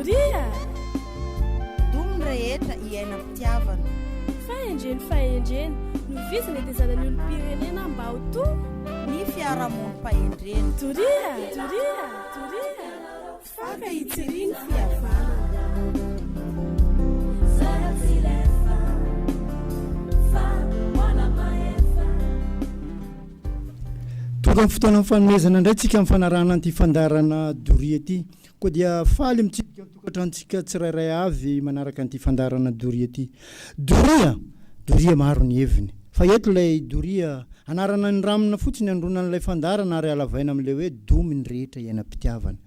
Doria! Domy ny rehetra hiaina am-pitiavana. Fahendreny fahendrena, no vizana hetezana ny olom-pirenena mba ho to. Ny fiarahamonim-pahendrena. Doria! Doria! Doria! Faka hitsirian'ny fihavanana. Tonga amin'ny fotoanan'ny fanomezana indray tsika amin'ny fanarahana an'ity fandaharana doria ity. Koa dia faly mitsidika ny tokantranontsika tsirairay avy manaraka an'ity fandaharana doria ity. Doria! Doria maro ny heviny. Fa eto ilay doria, anarana nindramina fotsiny anondroana an'ilay fandaharana ary halavaina amin'ilay hoe domy ny rehetra iainam-pitiavana.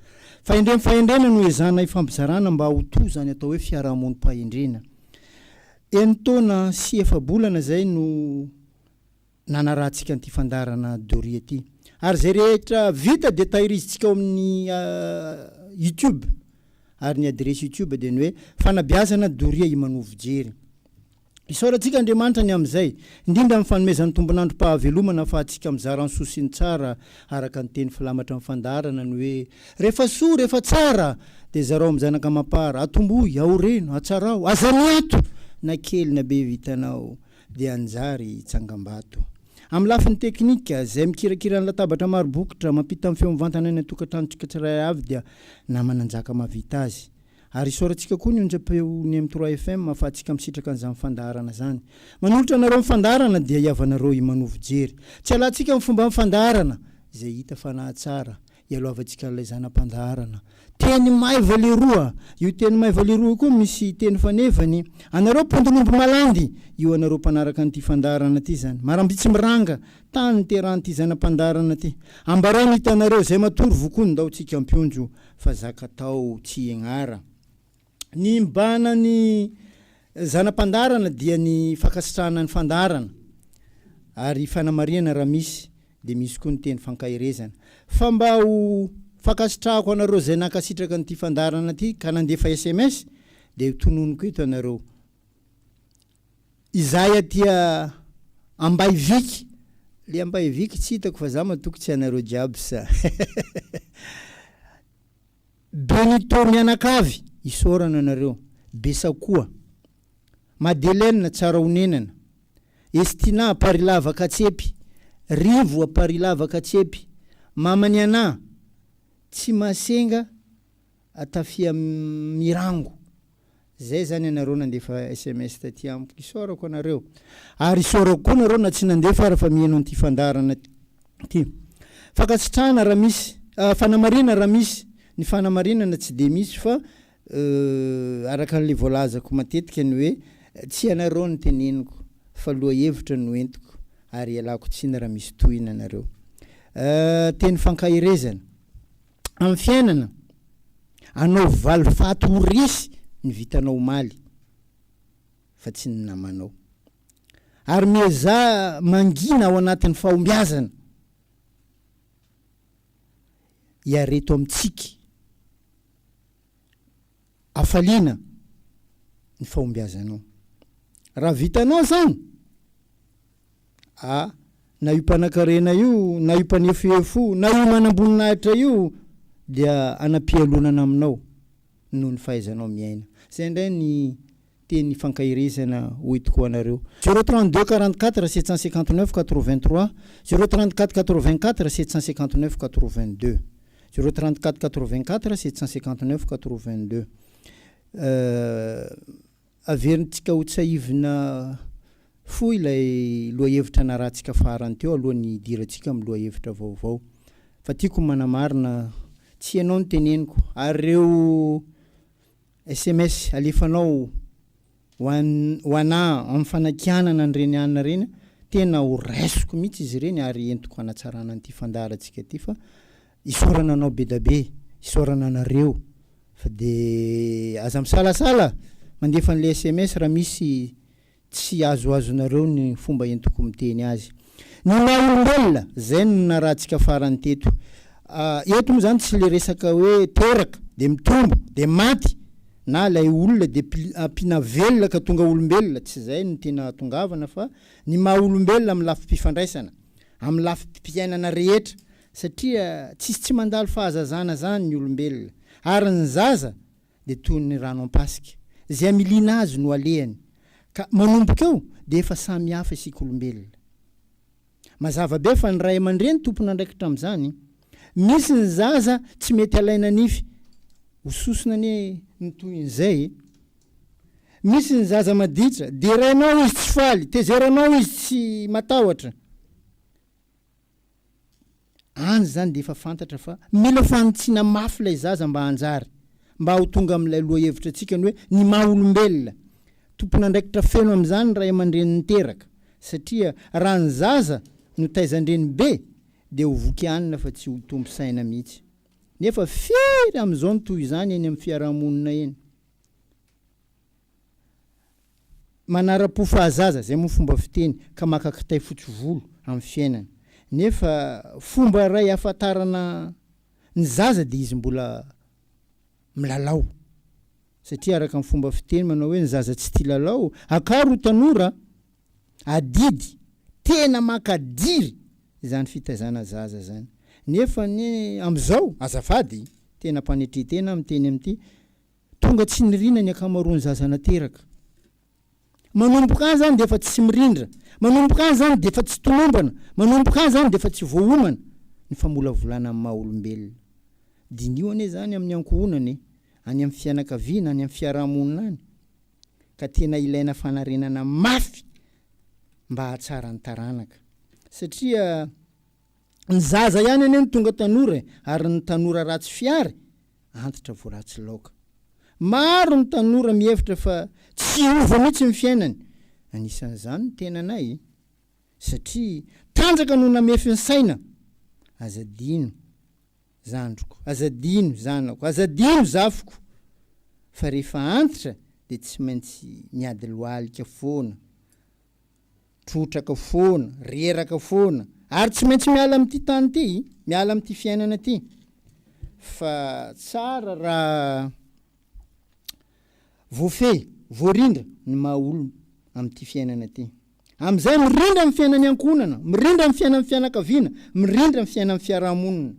Fahendrem fahendrena no ezahana ifampizarana mba ho toa izany atao hoe fiarahamonim-pahendrena. Enin-taona sy efa-bolana izay no nanarahantsika an'ity fandaharana doria ity. Ary izay rehetra vita dia tahirizintsika ao amin'ny YouTube. Ary ny adiresy YouTube dia ny hoe Fanabeazana Doria Imanovojery. Isaorantsika Andriamanitra ny amin'izay, indrindra amin'ny fanomezany tombon'androm-pahavelomana ahafahantsika mizara ny soa sy ny tsara araka ny teny filamatra amin'ny fandaharana ny hoe Rehefa soa, rehefa tsara dia zarao amin'ny zanaka amam-para, atombohy, aoreno, atsarao, aza miato na kely na be vitanao dia hanjary tsangambato. Amin'ny lafiny teknika, izay mikirakira ny latabatra maro bokotra, mampita ny feo mivantana any an-tokantranontsika tsirairay avy dia namana Njaka mahavita azy. Ary isaorantsika koa ny onjam-peon'ny M trois FM ahafahantsika misitraka an'izany fandaharana izany. Manolotra anareo ny fandaharana dia hiavanareo i Manovo Jery. Tsy alantsika ny fomban'ny fandaharana, izay hita fa nahatsara, ialohavantsika an'ilay zana-pandaharana. Teny maiva leroa! Io teny maiva leroa io koa misy teny fanevany. Anareo mpondin'omby malandy! Io anareo mpanaraka an'ity fandaharana ity izany. Marambitsy miranga! Tany niterahan'ity zana-pandaharana ity. Ambarao ny hitanareo, izay matory vokony ndao tsika ampionjo fa zaka tao tsy egnara. Ny mibahana ny zana-pandaharana dia ny fankasitrahana ny fandaharana ary fanamarihana raha misy dia misy koa ny teny fankaherezana. Fa mba ho fankasitrahako anareo izay nankasitraka an'ity fandaharana ity ka nandefa sms dia tononiko eto ianareo. Izahay aty Ambaiviky, le Ambaiviky tsy hitako fa za matoky tsy anareo jiaby sa. Benito mianakavy, isaorana anareo. Besakoa. Madeleine Tsarahonenana, Estina Parilava Katsepy, Rivo Parilava Katsepy, Mamany Anà, Tsimasenga Tafia Mirango. Zay zany ianareo nandefa sms taty amiko. Isaorako anareo. Ary isaorako koa nareo na tsy nandefa ara fa miheno an'ity fandaharana ity. Fankasitrahana raha misy, fanamarihana raha misy. Ny fanamarinana tsy dia misy fa Araka an'ilay voalazako matetika ny hoe tsy ianareo no teneniko fa lohahevitra no entiko ary ialako tsiny raha misy tohina anareo. Teny fankaherezana. Amin'ny fiainana, anaovy valifaty ho resy ny vitanao omaly fa tsy ny namanao. Ary miezaha mangina ao anatin'ny fahombiazana. Iareto amintsiky. Hafaliana ny fahombiazanao. Raha vitanao izany, a na io mpanakarena io, na io mpanefoefo io, na io manamboninahitra io dia hanam-pialonana aminao noho ny fahaizanao miaina. Izay indray ny teny fankaherezana hoentiko ho anareo. Zéro 32 44 759 83, zéro 34 84 759 82. Zéro 34 84 759 82. Averintsika ho tsahivina fohy ilay lohahevitra narahantsika farany teo alohan'ny hidirantsika amin'ny lohahevitra vaovao. Fa tiako ny manamarina, tsy ianao no teneniko, ary ireo Sms alefanao ho an ho anah amin'ny fanakianana an'ireny anona ireny, tena ho raisiko mihitsy izy ireny ary entiko hanatsarana an'ity fandaharantsika ity fa isaorana anao bedabe, isaorana anareo fa de aza misalasala mandefa an'ilay sms raha misy Tsy azoazonareo ny fomba entiko miteny azy. Ny maha olombelona, zay no narahantsika farany teto. Eto moa zany tsy le resaka hoe teraka de mitombo de maty na ilay olona de ampiana velona ka tonga olombelona, tsy zay no tena ahatongavana fa ny maha olombelona amin'ny lafim-pifandraisana, amin'ny lafim-piainana rehetra satria tsisy tsy mandalo fahazazana zany ny olombelona ary ny zaza. dia toy ny rano am-pasika. Izay amiliana azy no alehany. Ka manomboka eo dia efa samy hafa isika olombelona. Mazava be fa ny ray aman-dreny tompon'andraikitra amin'izany. Misy ny zaza tsy mety alaina nify, ho sosona anie ny tohin'izay e! Misy ny zaza maditra, derainao izy tsy faly, tezeranao izy tsy matahotra. Any izany dia efa fantatra fa mila fanitsiana mafy ilay zaza mba hanjary, mba ho tonga amin'ilay lohahevitra antsika ny hoe ny maha olombelona. Tompon'andraikitra feno amin'izany ny ray aman-dreny niteraka, satria raha ny zaza no taizan-dreny be dia ho voky hanina fa tsy ho tompo saina mihitsy. Nefa firy amin'izao no toy izany eny amin'ny fiarahamonina eny? Manara-po fahazaza, izay moa fomba fiteny, ka maka kitay fotsy volo amin'ny fiainana. Nefa fomba iray ahafantarana ny zaza dia izy mbola milalao. Satria araka ny fomba fiteny manao hoe ny zaza tsy tia lalao, akaro ho tanora, adidy tena mankadiry izany fitaizana zaza izany. Nefa anie amin'izao, azafady, tena am-panetren-tena aho miteny amin'ity, Tonga tsy nirina ny ankamaroan'ny zaza nateraka. Manomboka any izany dia efa tsy mirindra, manomboka any izany dia efa tsy tomombana, manomboka any izany dia efa tsy voaomana ny famolavolana amin'ny maha olombelona. Diniho anie izany amin'ny ankohonana e, any amin'ny fianakaviana, any amin'ny fiarahamonina any, ka tena ilaina fanarenana mafy mba hahatsara ny taranaka. Satria Ny zaza ihany anie no tonga tanora e, ary ny tanora ratsy fihary, antitra vao ratsy laoka. Maro ny tanora mihevitra fa tsy hiova mihitsy ny fiainany, anisan'izany ny tenanay, satria tanjaka no namefy ny saina. Aza adino zandriko, aza adino zanako, aza adino zafiko, fa rehefa antitra dia tsy maintsy miady lohalika foana. Trotraka foana, reraka foana, ary tsy maintsy miala amin'ity tany ity, miala amin'ity fiainana ity. Fa tsara raha voafehy, voarindra ny maha olona amin'ity fiainana ity. Amin'izay mirindra ny fiainan'ny ankohonana, mirindra ny fiainan'ny fianakaviana, mirindra ny fiainan'ny fiarahamonina.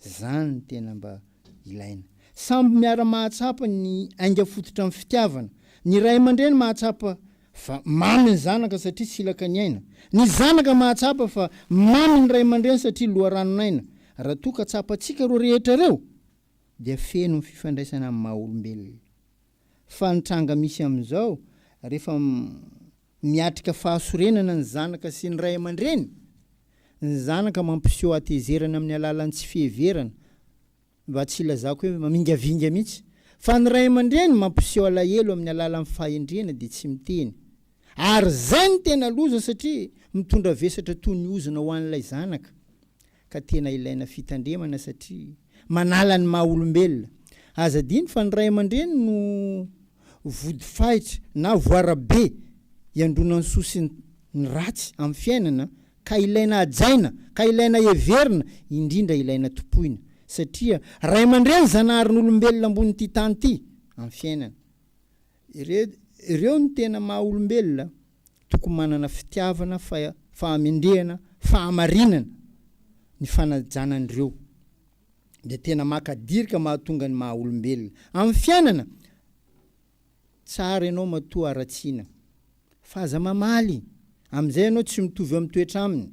Izany no tena mba ilaina. Samby miara-mahatsapa ny ainga fototra amin'ny fitiavana. Ny ray aman-dreny mahatsapa Fa mamy ny zanaka satria silaka ny aina. Ny zanaka mahatsapa fa mamy ny ray aman-dreny satria loharanon'aina. Raha toa ka tsapantsika ireo rehetra ireo dia feno ny fifandraisana amin'ny maha olombelona. Fa ny tranga misy amin'izao rehefa miatrika fahasorenana ny zanaka sy ny ray aman-dreny, ny zanaka mampiseho hatezerana amin'ny alalan'ny tsy fiheverana, Mba tsy hilazako hoe mamingavinga mihitsy. Fa ny ray aman-dreny mampiseho alahelo amin'ny alalan'ny fahendrena dia tsy miteny. Ary izay no tena loza satria mitondra vesatra toy ny ozona ho an'ilay zanaka. Ka tena ilaina fitandremana satria manala ny maha olombelona. Aza adino fa ny ray aman-dreny no vody fahitra na voarabe iandronan'ny soa sy ny ratsy amin'ny fiainana ka ilaina hajaina, ka ilaina heverina, indrindra ilaina tompoina, satria ray aman-dreny zanaharin'olombelona ambonin'ity tany ity amin'ny fiainana. Ire, ireo no tena maha olombelona, tokony manana fitiavana, fa, fahamendrehana, fahamarinana, ny fanajana an'ireo dia tena makadiry ka mahatonga ny maha olombelona. Amin'ny fiainana, Tsara ianao matoa haratsiana. Fa aza mamaly. Amin'izay ianao tsy mitovy amin'ny toetra aminy.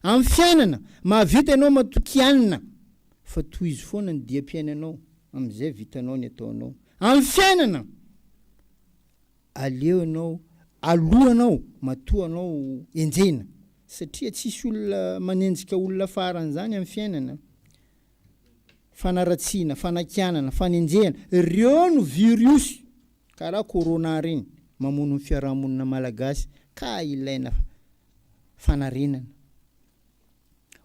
Amin'ny fiainana, mahavita ianao matoa kianina. Fa tohizo foana ny diam-piainanao, amin'izay vitanao ny ataonao. Amin'ny fiainana, aleo ianao, aloha anao matoa anao enjehina. Satria tsisy olona manenjika olona faran'izany amin'ny fiainana. Fanaratsiana, fanakianana, fanenjehana, ireo no viriosy karaha corona ireny mamono ny fiarahamonina malagasy ka ilaina fanarenana.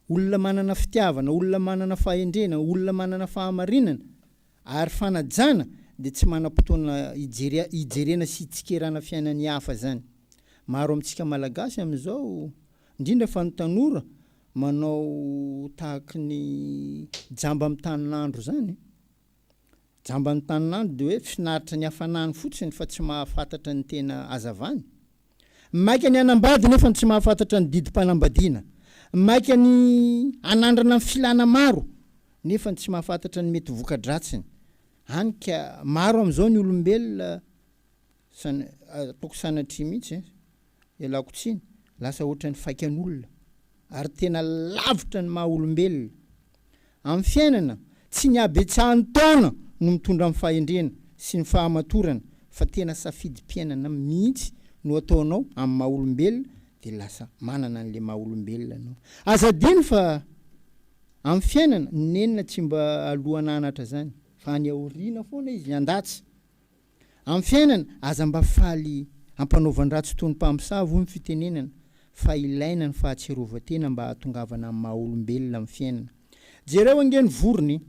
Olona manana fitiavana, olona manana fahendrena, olona manana fahamarinana ary fanajana dia tsy manam-potoana hijerena sy hitsikerana fiainan'ny hafa izany. Maro amintsika malagasy amin'izao, indrindra fa ny tanora, Manao tahaky ny jamba amin'ny tanin'andro izany. Jamba ny tanin'andro dia hoe finaritra ny hafanany fotsiny fa tsy mahafantatra ny tena hazavany. Maika ny hanambady nefa tsy mahafantatra ny didim-panambadiana. Maika ny hanandrana ny filana maro nefa tsy mahafantatra ny mety voka-dratsiny. Hany ka maro amin'izao ny olombelona san ataoko sanatria mihitsy eh, ialako tsiny, lasa ohatran'ny faikan'olona ary tena lavitra ny maha olombelona. Amin'ny fiainana, tsy ny habetsahan'ny taona no mitondra amin'ny fahendrena sy ny fahamatorana fa tena safidim-piainana mihitsy no ataonao amin'ny maha olombelona dia lasa manana an'ilay maha olombelona anao. Aza adino fa amin'ny fiainana, ny nenina tsy mba alohan'anatra zany fa any aoriana foana izy handatsa. Amin'ny fiainana, aza mba faly ampanaovan-dratsy toy ny mpamosavy hoy ny fitenenana fa ilaina ny fahatsiarovan-tena mba hahatongavana amin'ny maha olombelona amin'ny fiainana. Jereo ange ny vorona e!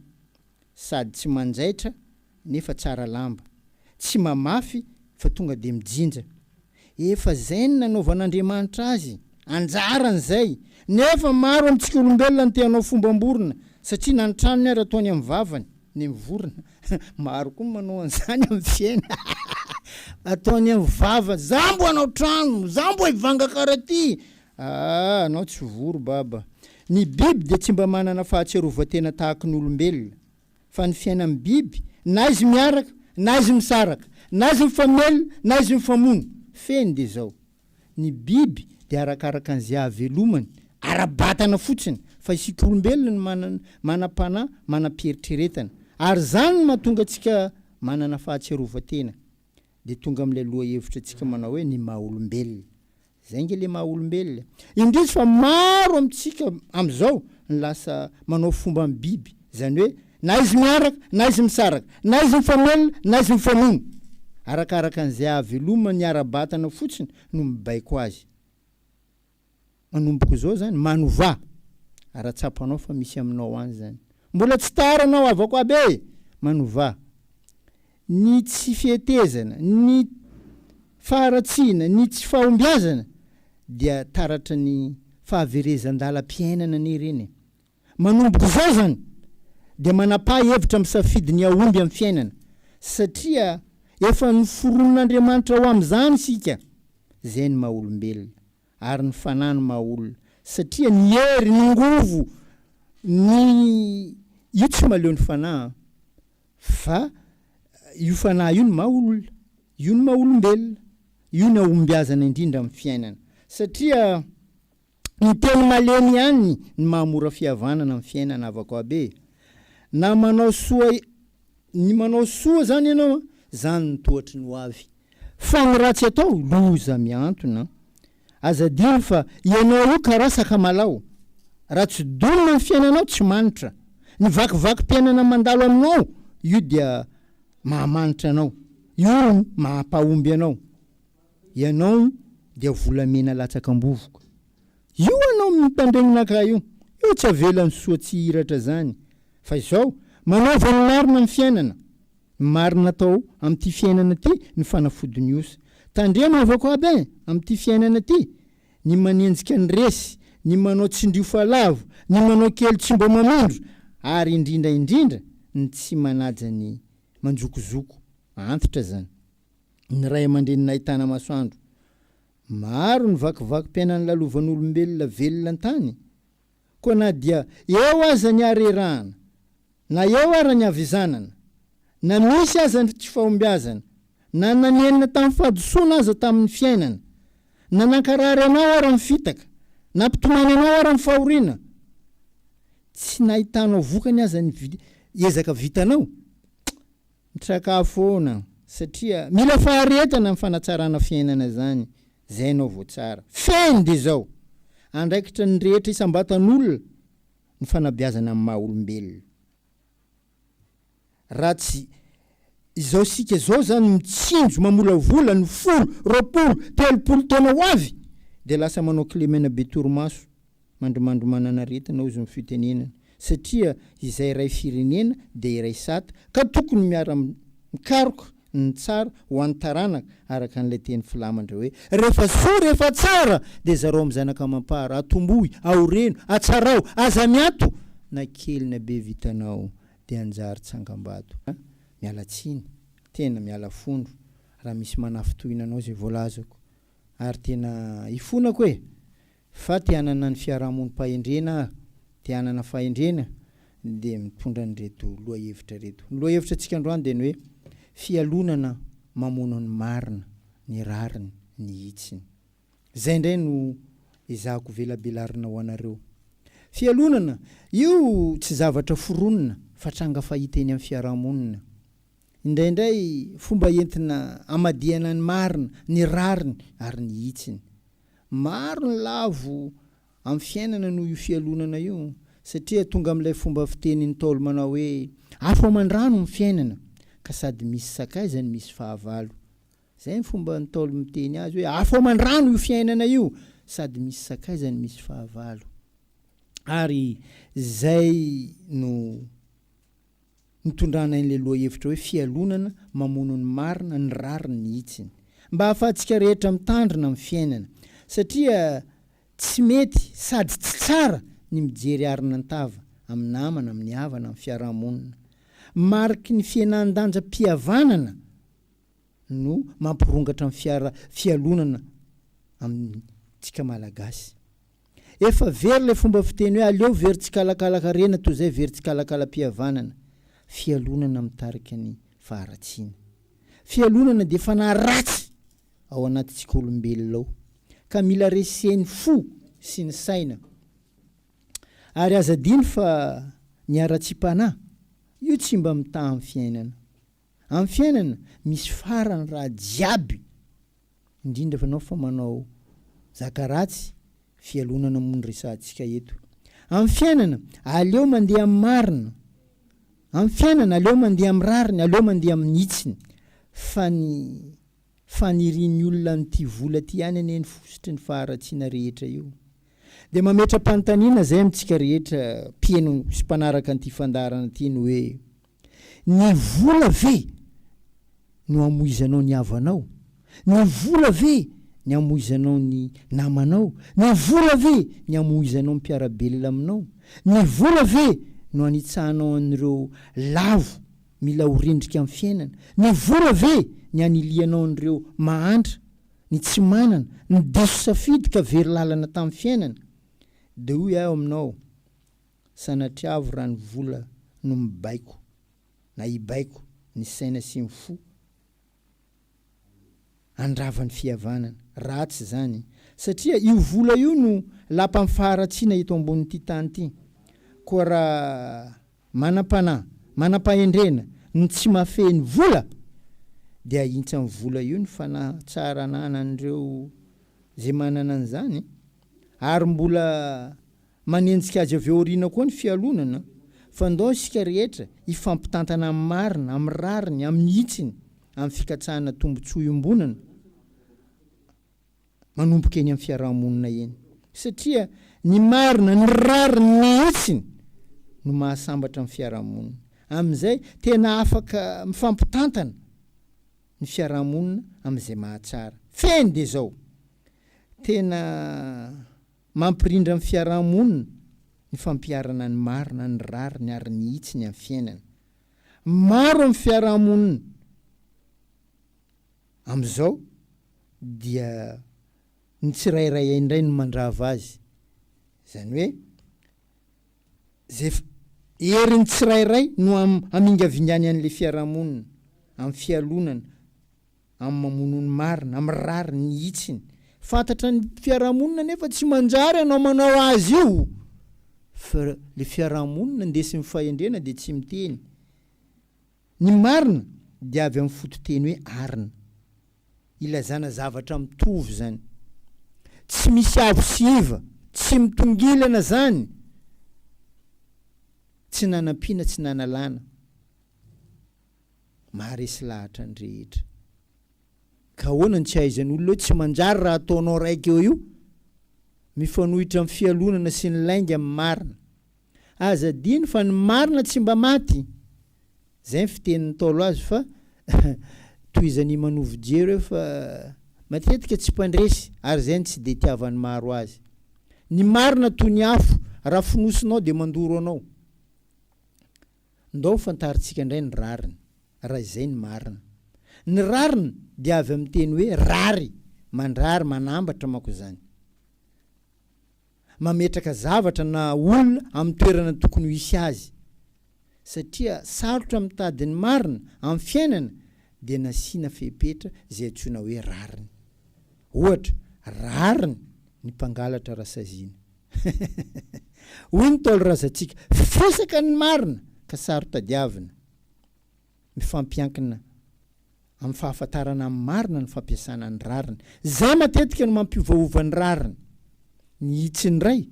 Sady tsy manjaitra nefa tsara lamba. Tsy mamafy fa tonga dia mijinja. Efa zay ny nanaovan'Andriamanitra azy, anjarany zay, nefa maro amintsika olombelona no te hanao fombam-borona satria na ny tranony ary ataony amin'ny vavany, ny vorona, maro koa ny manao an'izany amin'ny fiainana, ataony amin'ny vavany, za mbo hanao trano, za mbo hivanga karaha ty, aa anao tsy voro baba. Ny biby dia tsy mba manana fahatsiarovan-tena tahaky ny olombelona. Fa ny fiainan'ny biby, na izy miaraka, na izy misaraka, na izy mifamelona, na izy mifamono, fehiny dia izao, ny biby dia arakaraka an'izay ahavelomany, ara-batana fotsiny, fa isika olombelona no manana, manam-panahy, manam-pieritreretana. Ary izany no mahatonga antsika manana fahatsiarovan-tena. Dia tonga amin'ilay lohahevitra antsika manao hoe ny maha-olombelona. Zay nge le maha-olombelona e. Indrisy fa maro amintsika amin'izao ny lasa manao fomban'ny biby, izany hoe na izy miaraka na izy misaraka, na izy mifamelona na izy mifamono. Arakaraka an'izay ahavelomany ara-batana fotsiny no mibaiko azy. Manomboka izao zany, manovà raha tsapanao fa misy aminao any zany. Mbola tsy tara anao havako aby e! Manovà. Ny tsy fihetezana, ny faharatsiana, ny tsy fahombiazana dia taratra ny fahaverezan-dalam-piainana anie ireny e! Manomboka izao izany dia manapaha hevitra misafidy ny hahomby amin'ny fiainana satria efa noforonin'Andriamanitra ho amin'izany isika, izay ny maha olombelona ary ny fanahy no maha olona satria ny hery, ny ngovo, ny io tsy mahaleo ny fanahy an! fa io fanahy io no maha olona, io no maha olombelona, io no hahombiazana indrindra amin'ny fiainana satria Ny teny malemy ihany ny maha mora fihavanana amin'ny fiainana havako aby e! Na manao soa ny manao soa zany ianao an, zany no tohatry ny ho avy. Fa ny ratsy atao, loza mihantona an! Aza adino fa ianao io karaha sakamalao, raha tsy donina ny fiainanao tsy manitra. Ny vakivakim-piainana mandalo aminao io dia mahamanitra anao, io no maha-mpahomby anao. Ianao dia volamena latsaka am-bovoka. Io anao mitandregna io, io tsy avelan'ny soa tsy hihiratra zany. Fa izao, manaova ny marina amin'ny fiainana. Ny marina atao amin'ity fiainana ity ny fanafodin'ny osa. Tandremo havako aby e, amin'ity fiainana ity, ny manenjika ny resy, ny manao tsindrio fa lavo, ny manao kely tsy mba mamindro, ary indrindra indrindra ny tsy manaja ny manjokozoko, antitra zany. ny ray aman-dreny nahitana masoandro. Maro ny vakivakim-piainan'ny lalovan'olombelona velona an-tany. Koa na dia eo aza ny harerahana, na eo ara ny havizanana, na misy aza ny tsy fahombiazana, na nanenina tamin'ny fahadisoana aza tamin'ny fiainana, na nankarary anao ara ny fitaka, nampitomany anao ara ny fahoriana, tsy nahitanao vokany aza ny ezaka vitanao, Mitraka foana satria mila faharetana ny fanatsarana fiainana zany zay enao vao tsara. Fehiny de zao, andraikitra ny rehetra isam-batan'olona ny fanabeazana ny maha olombelona. Raha tsy izao isika zao zany mitsinjo mamolavola ny folo, 20, 30 taona ho avy de lasa manao kilemena be torimaso. Mandrimandry manana aretina hozy ny fitenenana satria izay iray firenena dia iray sata ka tokony miara mikaroka ny tsara ho an'ny taranaka araka an'ilay teny filamatra hoe rehefa soa rehefa tsara dia zarao amin'ny zanaka amam-para atombohy aoreno atsarao aza miato na kely na be vitanao dia anjary tsangambato miala tsiny tena miala fondro raha misy manafintohina anao izay voalazako ary tena ifonako e! Fa te hanana ny fiarahamonim-pahendrena aho, te hanana fahendrena, dia mitondra an'ireto lohahevitra ireto. Ny lohahevitra antsika androany dia ny hoe fialonana mamono ny marina, ny rariny, ny hitsiny. Izay indray no ezahako velabelarina ho anareo. Fialonana, io tsy zavatra foronina fa tranga fahita eny amin'ny fiarahamonina. Indraindray fomba entina hamadihana ny marina, ny rariny ary ny hitsiny. Maro ny lavo amin'ny fiainana noho io fialonana io satria tonga amin'ilay fomba fitenin'ny Ntaolo manao hoe afo aman-drano ny fiainana ka sady misy sakaiza no misy fahavalo. Izay ny fomba Ntaolo miteny azy hoe afo aman-drano io fiainana io sady misy sakaiza no misy fahavalo. Ary izay no nitondrana an'ilay lohahevitra hoe fialonana mamono ny marina, ny rariny, ny hitsiny. Mba hahafahantsika rehetra mitandrina amin'ny fiainana. Satria tsy mety sady tsy tsara ny mijery arina an-tava amin'ny namana, amin'ny havana, amin'ny fiarahamonina. Mariky ny fihenan-danjam-pihavanana no mampirongatra ny fiara fialonana amintsika Malagasy. Efa very ilay fomba fiteny hoe aleo very tsikalakala-karena toy izay very tsikalakalam-pihavanana. Fialonana mitarika ny faharatsiana. Fialonana dia fanahy ratsy ao anatintsika olombelona ao ka mila resen'ny fo sy ny saina. Ary aza adino fa ny haratsiam-panahy io tsy mba mitaha amin'ny fiainana. Amin'ny fiainana misy farany raha jiaby indrindra fa anao fa manao zaka ratsy, fialonana moa no resahantsika eto. Amin'ny fiainana aleo mandeha amin'ny marina, amin'ny fiainana aleo mandeha amin'ny rariny, aleo mandeha amin'ny hitsiny fa ny fanirian'ny olona an'ity vola ity ihany anie ny fositry ny faharatsiana rehetra io. Dia mametra-panontaniana izay amintsika rehetra mpiheno sy mpanaraka an'ity fandaharana ity ny hoe, Ny vola ve no amoizanao ny havanao? Ny vola ve ny amoizanao ny namanao? Ny vola ve ny amoizanao ny mpiara-belona aminao? Ny vola ve no anitsahanao an'ireo lavo mila ho rendrika amin'ny fiainana? Ny vola ve ny anilihanao an'ireo mahantra, ny tsy manana, ny diso safidy ka very lalana tamin'ny fiainana? Dia hoy aho aminao, Sanatriavo raha ny vola no mibaiko na hibaiko ny saina sy ny fo handrava ny fihavanana. Ratsy izany satria io vola io no lapan'ny faharatsiana eto ambonin'ity tany ity. Koa raha manam-panahy, manam-pahendrena ny tsy mahafehy ny vola dia ahintsan'ny vola io ny fanahy tsara ananan'ireo izay manana an'izany ary mbola Manenjika azy avy ao aoriana koa ny fialonana, fa ndao isika rehetra hifampitantana amin'ny marina, amin'ny rariny, amin'ny hitsiny, amin'ny fikatsahana tombontsoa iombonana manomboka eny amin'ny fiarahamonina eny. Satria ny marina, ny rariny, ny hitsiny no mahasambatra ny fiarahamonina. Amin'izay tena afaka mifampitantana ny fiarahamonina amin'izay mahatsara. Fehiny dia izao, tena. Mampirindra ny fiaraha-monina ny fampiharana ny marina, ny rariny ary ny hitsiny amin'ny fiainana. Maro amin'ny fiaraha-monina amin'izao dia ny tsirairay indray no mandrava azy. Izany hoe izay herin'ny tsirairay no hamingavingany an'ilay fiaraha-monina amin'ny fialonana, amin'ny mamono ny marina, amin'ny rariny, ny hitsiny. Fantatra ny fiarahamonina nefa tsy manjary ianao manao azy io fa le fiarahamonina ndesin'ny fahendrena dia tsy miteny. Ny marina dia avy amin'ny fototeny hoe arina. Ilazana zavatra mitovy izany. Tsy misy avo sy iva, tsy mitongilana izany. Tsy nanampiana, tsy nanalana. Maharesy lahatra ny rehetra. Ka ahoana no tsy ahaizan'olona hoe tsy manjary raha ataonao raika eo io? Mifanohitra amin'ny fialonana sy ny lainga ny marina. Aza adino fa ny marina tsy mba maty! Zay ny fitenin'ny Ntaolo azy fa tohizan'i Manovojery hoe fa matetika tsy mpandresy ary izay no tsy dia itiavan'ny maro azy. Ny marina toy ny afo, raha fonosinao dia mandoro anao. Ndao fantarintsika indray ny rariny, raha izay ny marina. Ny rariny dia avy amin'ny teny hoe rary, mandrary, manambatra manko izany. Mametraka zavatra na olona amin'ny toerana tokony ho hisy azy. Satria sarotra mitady ny marina amin'ny fiainana dia nasiana fepetra izay antsoina hoe rariny. Ohatra, rariny ny mpangalatra raha saziana. Hoy ny Ntaolo razantsika, fisaka ny marina ka saro-tadiavina. Mifampiankina amin'ny fahafantarana ny marina ny fampiasana ny rariny. Izay matetika no mampiovaova ny rariny. Ny hitsiny indray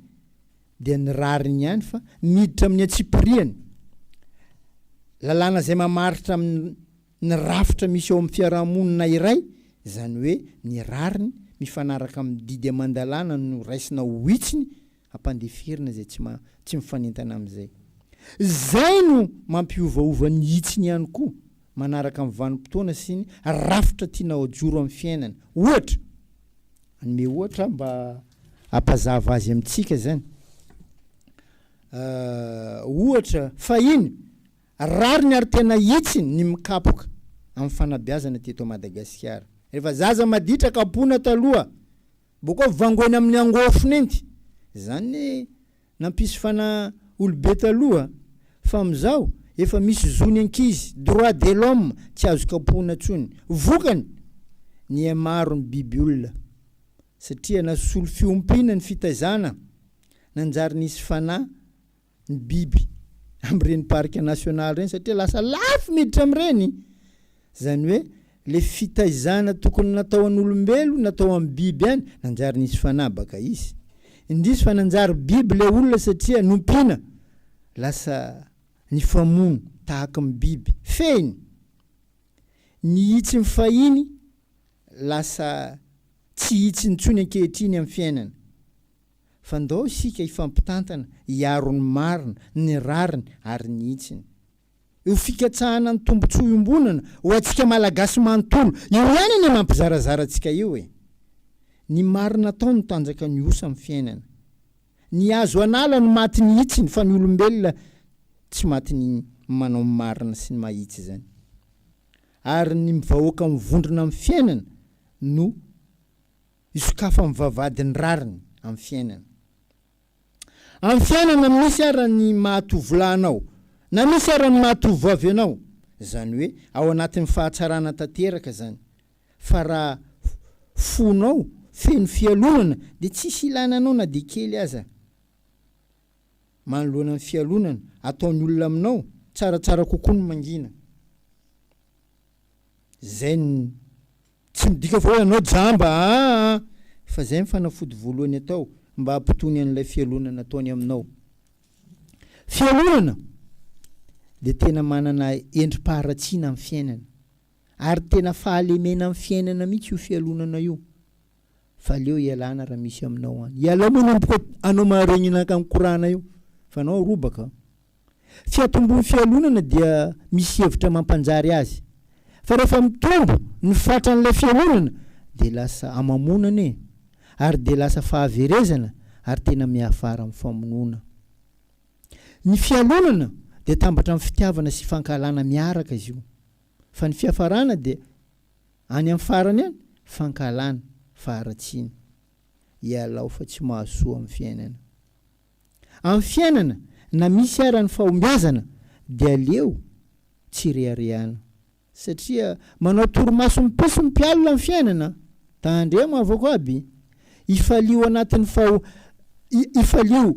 dia ny rariny ihany fa miditra amin'ny antsipiriany. Lalàna izay mamaritra ny rafitra misy ao amin'ny fiarahamonina iray, izany hoe ny rariny mifanaraka amin'ny didy aman-dalàna no raisina ho hitsiny Ampandeferina izay tsy ma tsy mifanentana amin'izay. Izay no mampiovaova ny hitsiny ihany koa, manaraka ny vanim-potoana sy ny rafitra tiana hajoro amin'ny fiainana. Ohatra, hanome ohatra aho mba hampazava azy amintsika izany. Ohatra, fahiny, rariny ary tena hitsiny ny mikapoka amin'ny fanabeazana teto Madagasikara. Rehefa zaza maditra kapohina taloha, Bôka vangoina amin'ny angôfo nenty. Zany ne nampisy fana olobe taloha fa amizao efa misy zony ankizy, droit de l'homme, tsy azo kapohina tsony. Vokany, niha maro ny biby olona satria nasolo fiompiana ny fitaizana, nanjary nisy fana ny biby amin'ireny parc national ireny satria lasa lafo miditra amin'ireny, izany hoe le fitaizana tokony natao an'olombelo natao amin'ny biby ihany nanjary nisy fanabaka izy, indrisy fa nanjary biby le olona satria nompiana lasa nifamono tahaky ny biby, fehiny, ny hitsiny fahiny lasa tsy hitsiny intsony ankehitriny amin'ny fiainana. Fa ndao isika hifampitantana hiaro ny marina, ny rariny ary ny hitsiny. Io fikatsahana ny tombontsoa iombonana ho antsika Malagasy manontolo io ihany anie mampizarazara antsika io e! Ny marina atao no tanjaka ny osa amin'ny fiainana. Ny hazo an'ala no maty ny hitsiny fa ny olombelona tsy maty ny manao ny marina sy ny mahitsy izany. Ary ny vahoaka mivondrona amin'ny fiainana no Isokafan'ny vavahady ny rariny amin'ny fiainana. Amin'ny fiainana misy ara ny maha tovolahy anao, na misy ara ny maha tovovavy anao, izany hoe ao anatin'ny fahatsarana tanteraka izany. Fa raha fonao feno fialonana dia tsisy ilana anao na dia kely aza. Manoloana ny fialonana ataon'ny olona aminao, tsaratsara kokoa ny mangina. Zay ny tsy midika fa hoe anao jamba aa! Fa zay ny fanafody voalohany atao mba hampitony an'ilay fialonana ataony aminao. Fialonana dia tena manana endri-paharatsiana amin'ny fiainana. Ary tena fahalemena amin'ny fiainana mihitsy io fialonana io. Fa aleo ialana raha misy aminao any. Ialao manomboka anao maharegny mikorana io fa anao robaka. Fiatombon'ny fialonana dia misy hevitra mampanjary azy. Fa rehefa mitombo ny fatran'ilay fialonana dia lasa hamamoana anie, ary dia lasa fahaverezana ary tena miafara amin'ny famonoana. Ny fialonana dia tambatra amin'ny fitiavana sy fankahalana miaraka izy io. Fa ny fiafarana dia any amin'ny farany any, fankahalana, faharatsiana. Ialao fa tsy mahasoa amin'ny fiainana. Amin'ny fiainana, na misy ara ny fahombiazana dia aleo tsy reharehana. Satria manao torimaso mipiso ny mpialona ny fiainana. Tandremo havako aby. Ifalio anatin'ny faho ifalio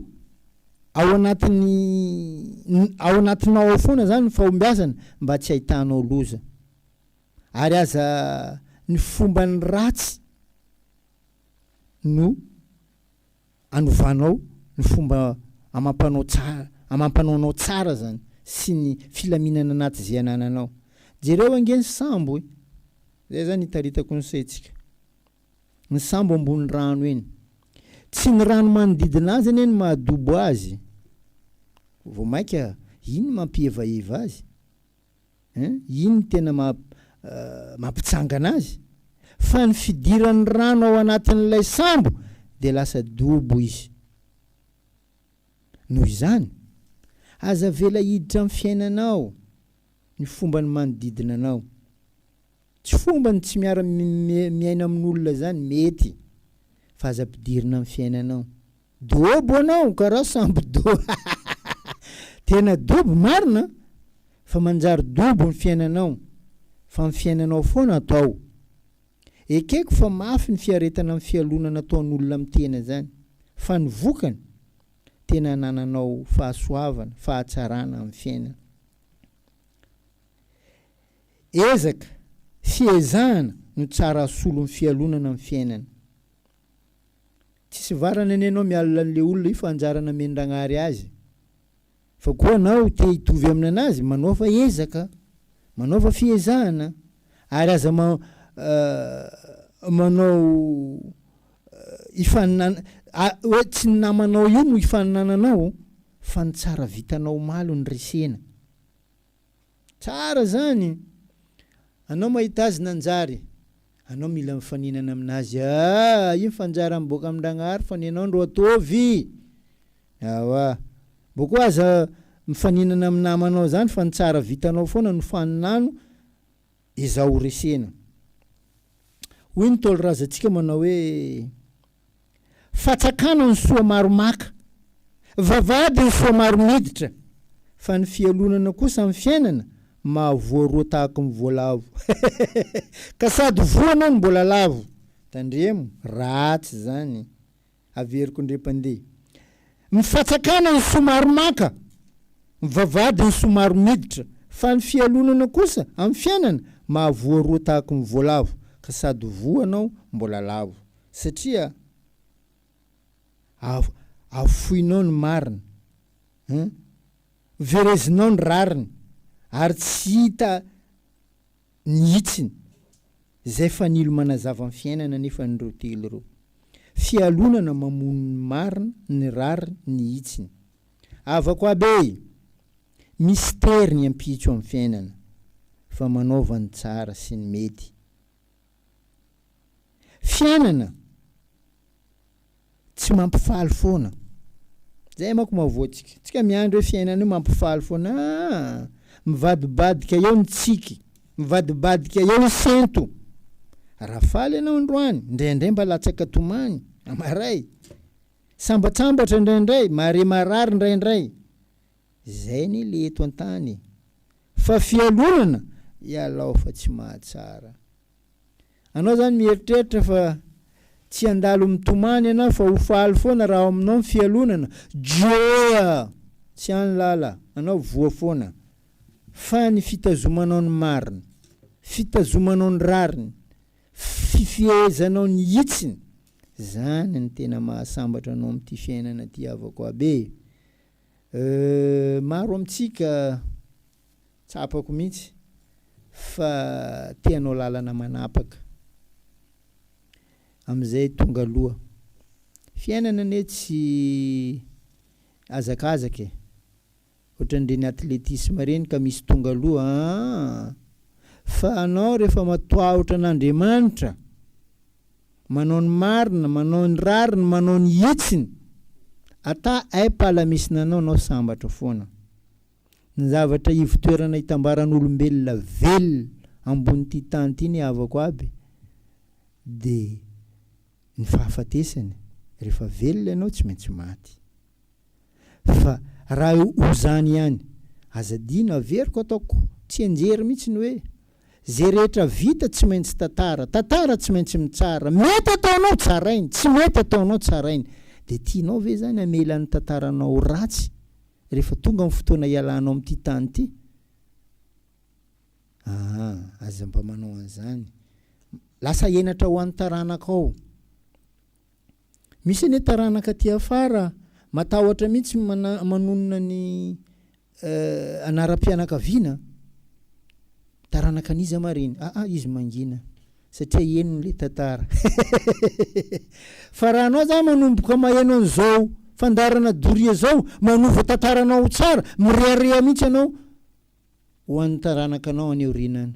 ao anatin'ny ao anatinao ao foana zany ny fahombiazana mba tsy ahitanao loza. Ary aza ny fomban'ny ratsy no anovanao ny fomba amam-panao tsara amam-panaonao tsara zany sy ny filaminana anaty ze anananao. Jereo ange ny sambo e! Zay zany itaritako ny saintsika. Ny sambo ambony rano eny. Tsy ny rano manodidina azy anie no mahadobo azy. Vao maika iny mampihevaheva azy. Hein? Iny no tena mampitsangana azy. Fa ny fidiran'ny rano ao anatin'ilay sambo dia lasa dobo izy. Noho izany, aza avela hiditra amin'ny fiainanao ny fomban'ny manodidina anao. Tsy fomba ny tsy miara miaina amin'olona izany, mety, fa aza ampidirina amin'ny fiainanao. Dobo anao karaha sambo do Tena dobo marina an! Fa manjary dobo ny fiainanao, fa ny fiainanao foana atao. Ekeko fa mafy ny fiaretana ny fialonana ataon'olona amin'ny tena zany, fa ny vokany, tena anananao fahasoavana, fahatsarana amin'ny fiainana. Ezaka, fiezahana no tsara asolo ny fialonana amin'ny fiainana. Tsisy varany anie anao mialona an'le olona io fa anjara namendragnahary azy. Fa koa anao te hitovy aminanazy manaova ezaka, manaova fiezahana ary aza manao ifaninana hoe tsy ny namanao io no ifaninananao fa ny tsara vitanao omaly no resena. Tsara zany! Anao mahita azy nanjary, anao mila mifaninana aminazy aa io fanjara miboaka amin-dragnahary fa ny anao ndro ataovy! Ewa, mbô koa aza mifaninana amin'ny namanao zany fa ny tsara vitanao foana no faninano ezaho ho resena. Hoy ny Ntaolo razantsika manao hoe, Fatsakana ny soa maro maka, vavahady ny soa maro miditra, fa ny fialonana kosa amin'ny fiainana mahavoa roa tahaky ny voalavo. Ka sady voa anao no mbola lavo. Tandremo, ratsy zany. Averiko indray mpandeha. Ny fatsakana ny soa maro maka, ny vavahady ny soa maro miditra, fa ny fialonana kosa amin'ny fiainana mahavoa roa tahaky ny voalavo, ka sady voa anao mbola lavo. Satria afoinao ny marina, hein, verezinao ny rariny, ary tsy hita ny hitsiny. Izay fanilo manazava ny fiainana anefa ireo telo ireo. Fialonana mamono ny marina, ny rariny, ny hitsiny. Havako aby e! Mistery ny ampitso amin'ny fiainana, fa manaova ny tsara sy ny mety. Fiainana tsy mampifaly foana. Zay manko mahavoa antsika. Tsika miandry hoe fiainana io mampifaly foana. Aa! Mivadibadika eo ny tsiky, mivadibadika eo ny sento. Raha faly ianao androany, indraindray mba latsaka tomany, amaray. Sambatsambatra indraindray, mahare marary indraindray. Zay anie le eto an-tany e. Fa fialonana, ialao fa tsy mahatsara. Anao zany mieritreritra fa tsy handalo mitomany ianao fa ho faly foana raha ao aminao ny fialonana, joa! Tsy any lala, anao voa foana. Fa ny fitazomanao ny marina, fitazomanao ny rariny, fifehezanao ny hitsiny, zany no tena mahasambatra anao amin'ity fiainana ity havako aby e! Euh, maro amintsika tsapako mihitsy fa te hanao lalana manapaka amin'izay tonga aloha. Fiainana anie tsy hazakazaka e! Ohatran'ireny athlétisme ireny ka misy tonga aloha aa! Fa anao rehefa matoahotra an'Andriamanitra, manao ny marina, manao ny rariny, manao ny hitsiny, ata ay pala misy nanao anao sambatra foana. Ny zavatra ivotoerana itambaran'olombelona velona ambon'ity tany ity ny havako aby de ny fahafatesana, rehefa velona ianao tsy maintsy maty. Fa raha ho zany ihany, aza adino, averiko ataoko tsianjery mihitsy ny hoe, ze rehetra vita tsy maintsy tantara, tantara tsy maintsy mitsara, mety ataonao tsarainy, tsy mety ataonao tsarainy. De tianao ve zany hamela ny tantaranao ho ratsy rehefa tonga ny fotoana hialanao amin'ity tany ity? Aa, aza mba manao an'izany. Lasa henatra ho an'ny taranakao. Misy anie taranaka aty afara matahotra mihitsy manonona ny anaram-pianakaviana, taranaka an'iza ma reny? Aa izy mangina satria henony le tantara. Fa raha anao zany manomboka maheno an'izao fandaharana doria zao, manova tantaranao ho tsara, mirehareha mihitsy ianao ho an'ny taranakanao any aoriana any.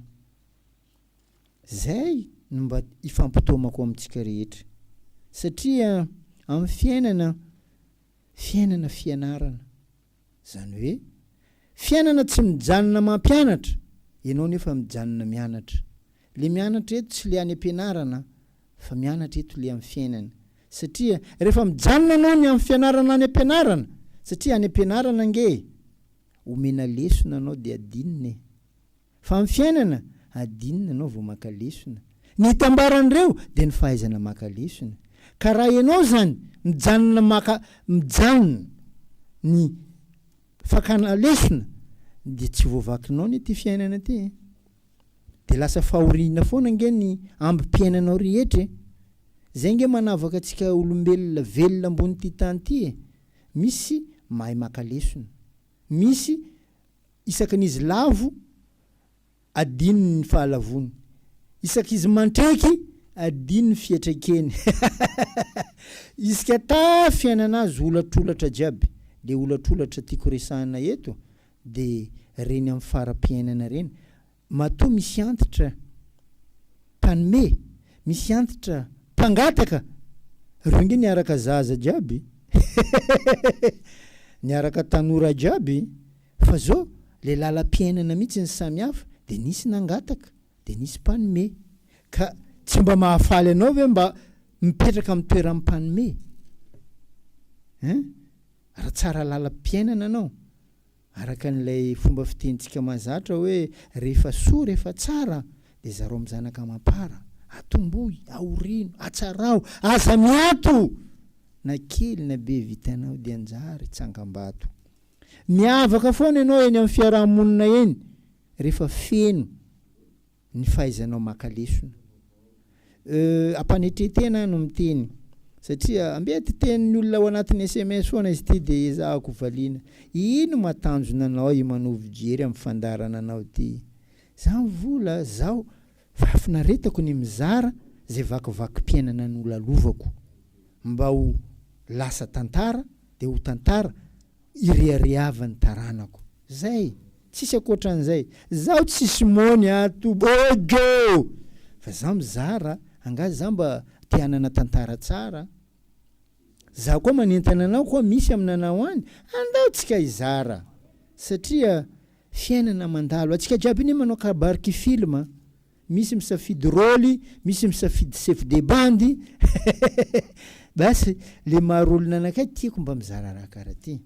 Zay no mba ifampitaomako amintsika rehetra. Satria amin'ny fiainana, fiainana fianarana. Zany hoe, fiainana tsy mijanona mampianatra, ianao nefa mijanona mianatra. Le mianatra eto tsy le any am-pianarana fa mianatra eto le amin'ny fiainana. Satria rehefa mijanona ianao ny amin'ny fianarana any am-pianarana, satria any am-pianarana ange e! Omena lesona anao dia adinina e. Fa amin'ny fiainana, adinina anao vao maka lesona. Ny itambaran'ireo dia ny fahaizana maka lesona. Ka raha ianao izany mijanona maka, mijanona ny fakana lesona dia tsy voavakinao anie ity fiainana ity e. Dia lasa fahoriana foana ange ny ambim-piainanao rehetra e. Izay ange manavaka antsika olombelona velona ambonin'ity tany ity e. Misy mahay maka lesona. Misy isaky ny izy lavo, adinony ny fahalavoany. Isaky izy mantreky, adino ny fiatrekeny. Isika ta fiainana azy holatrolatra jiaby. Le holatrolatra tiako resahina eto de reny am fara-piainana reny. Matoa misy antitra mpanome, misy antitra mpangataka, reo nge niaraka zaza jiaby, niaraka tanora jiaby, fa zao le lalam-piainana mihitsy ny samy hafa de nisy nangataka de nisy mpanome, ka tsy mba mahafaly anao ve mba mipetraka amin'ny toeran'ny mpanome hein? Raha tsara lalam-piainana anao, Araka an'ilay fomba fitenintsika mahazatra hoe rehefa soa rehefa tsara dia zarao amin'ny zanaka amam-para, atombohy, aorino, atsarao, aza miato! Na kely na be vitanao dia anjary tsangambato. Miavaka foana ianao eny amin'ny fiaraha-monina eny rehefa feno ny fahaizanao maka lesona. Euh, ampanetren-tena aho no miteny satria ambety tenin'ny olona ao anatin'ny sms foana izy ity dia ezahako valiana. Ino ma tanjona anao i manovo jery amin'ny fandaharana anao ity? Za mvola, zaho fahafinaretako ny mizara zay vakivakim-piainana nolalovako mba ho lasa tantara dia ho tantara ireharehavan'ny taranako. Zay! Tsisy ankoatran'izay. Zaho tsisy mony ato Bojo! Fa za mizara, angaha za mba te hanana tantara tsara? Za koa manentana anao koa misy aminanao any, andao tsika hizara! Satria fiainana mandalo. Antsika jiaby anie manao kabary ki-film a! Misy misafidy rôly, misy misafidy chef de bandy Basy le maro olona anakay tiako mba mizara raha kara ty.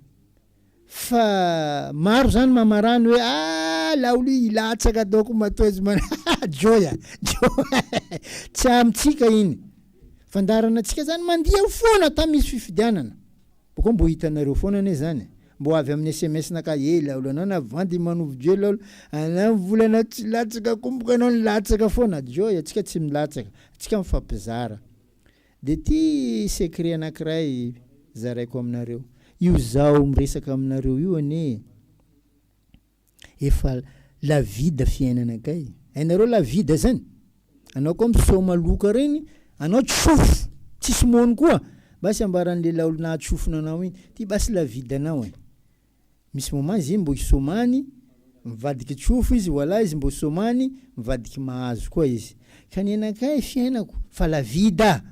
Fa maro zany mamarany hoe ah laolo io hilatsaka ataoko matoa izy man Joy a! Joy Tsy amintsika iny. Fandaharana antsika zany mandiha foana ta misy fifidianana. Boko mbo hitanareo foana anie zany e. Mbo avy amin'ny sms naka eh laolo anao na vandy manovo Joy laolo anao volanao tsy latsaka komboka anao nilatsaka foana Joy atsika tsy milatsaka atsika mifampizara de ty secret anakiray zaraiko aminareo io zaho miresaka aminareo io anie Efa la vida fiainana kay. Hainareo la vida zany? Anao koa misaoma loka reny, anao tsofo, tsisy mony koa, basy ambaran'ny lehilahy olona ahatsofina anao iny, ty basy la vida anao e. Misy moment izy iny mbô hisaomany, mivadiky tsofo izy, voilà izy mbô saomany, mivadiky mahazo koa izy. Ka ny anakay fiainako fa la vida.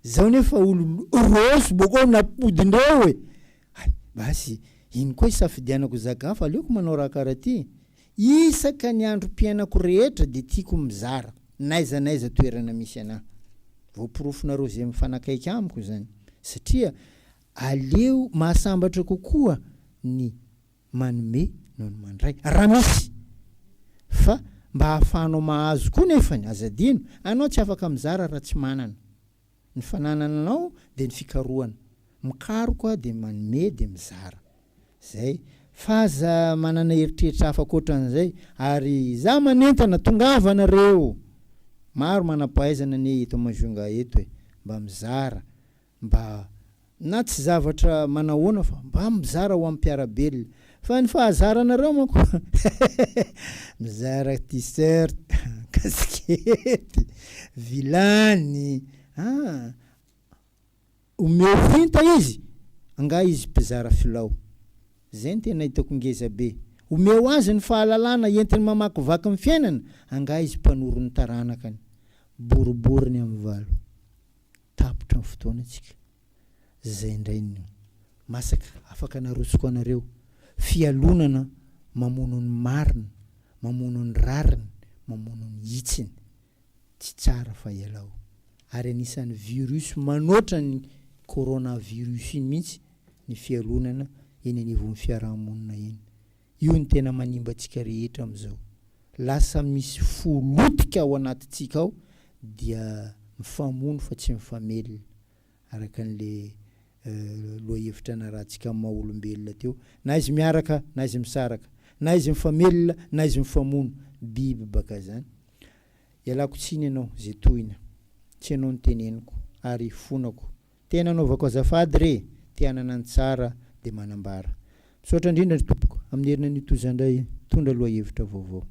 Zao nefa olo roso bôkô nampodindreo e. Hay, basy, ino koa isafidianako zaka hafa, aleoko manao raha karaha ty. Isaka ny androm-piainako rehetra dia tiako mizara, n'aiza n'aiza toerana misy anah. Voaporofonareo izay mifanakaiky amiko izany. Satria aleo mahasambatra kokoa ny manome noho ny mandray, raha misy. Fa mba ahafahanao mahazo koa nefany, aza adino, anao tsy afaka mizara raha tsy manana. Ny fananana anao dia ny fikarohana. Mikaroka dia manome dia mizara. Zay. Fa aza manana eritreritra hafa ankoatran'izay. Ary za manentana, tongava nareo! Maro manam-pahaizana anie eto Majunga eto e. Mba mizara. Mba na tsy zavatra manahoana fa mba mizara ho an'ny mpiara-belona. Fa ny fahazaranareo manko mizara t-shirt, kasikety, vilany ah! Omeo finta izy, angaha izy mpizara filao. Zay no tena hitako ngeza be. Omeo azy ny fahalalana entiny mamakivaky ny fiainana, angaha izy mpanoro ny taranakany. Boriboriny amin'ny valo. Tapitra ny fotoana tsika. Zay indray no masaka afaka narotsoko anareo. Fialonana mamono ny marina, mamono ny rariny, mamono ny hitsiny. Tsy tsara fa ialao. Ary anisan'ny virus manoatra ny corona virus iny mihitsy ny fialonana eny anivon'ny fiarahamonina eny. Io no tena manimba antsika rehetra amin'izao. Lasa misy fo lotika ao anatintsika ao dia mifamono fa tsy mifamelona. Araka an'le lohahevitra narahantsika amin'ny maha olombelona teo. Na izy miaraka na izy misaraka. Na izy mifamelona na izy mifamono. Biby baka zany. Ialako tsiny ianao ze tohina. Tsy ianao no teneniko ary ifonako. Tena anaovako azafady re, te hanana ny tsara de manambara. Misaotra indrindra ry tompoko, amin'ny heriny anio toy izany indray hitondra lohahevitra vaovao.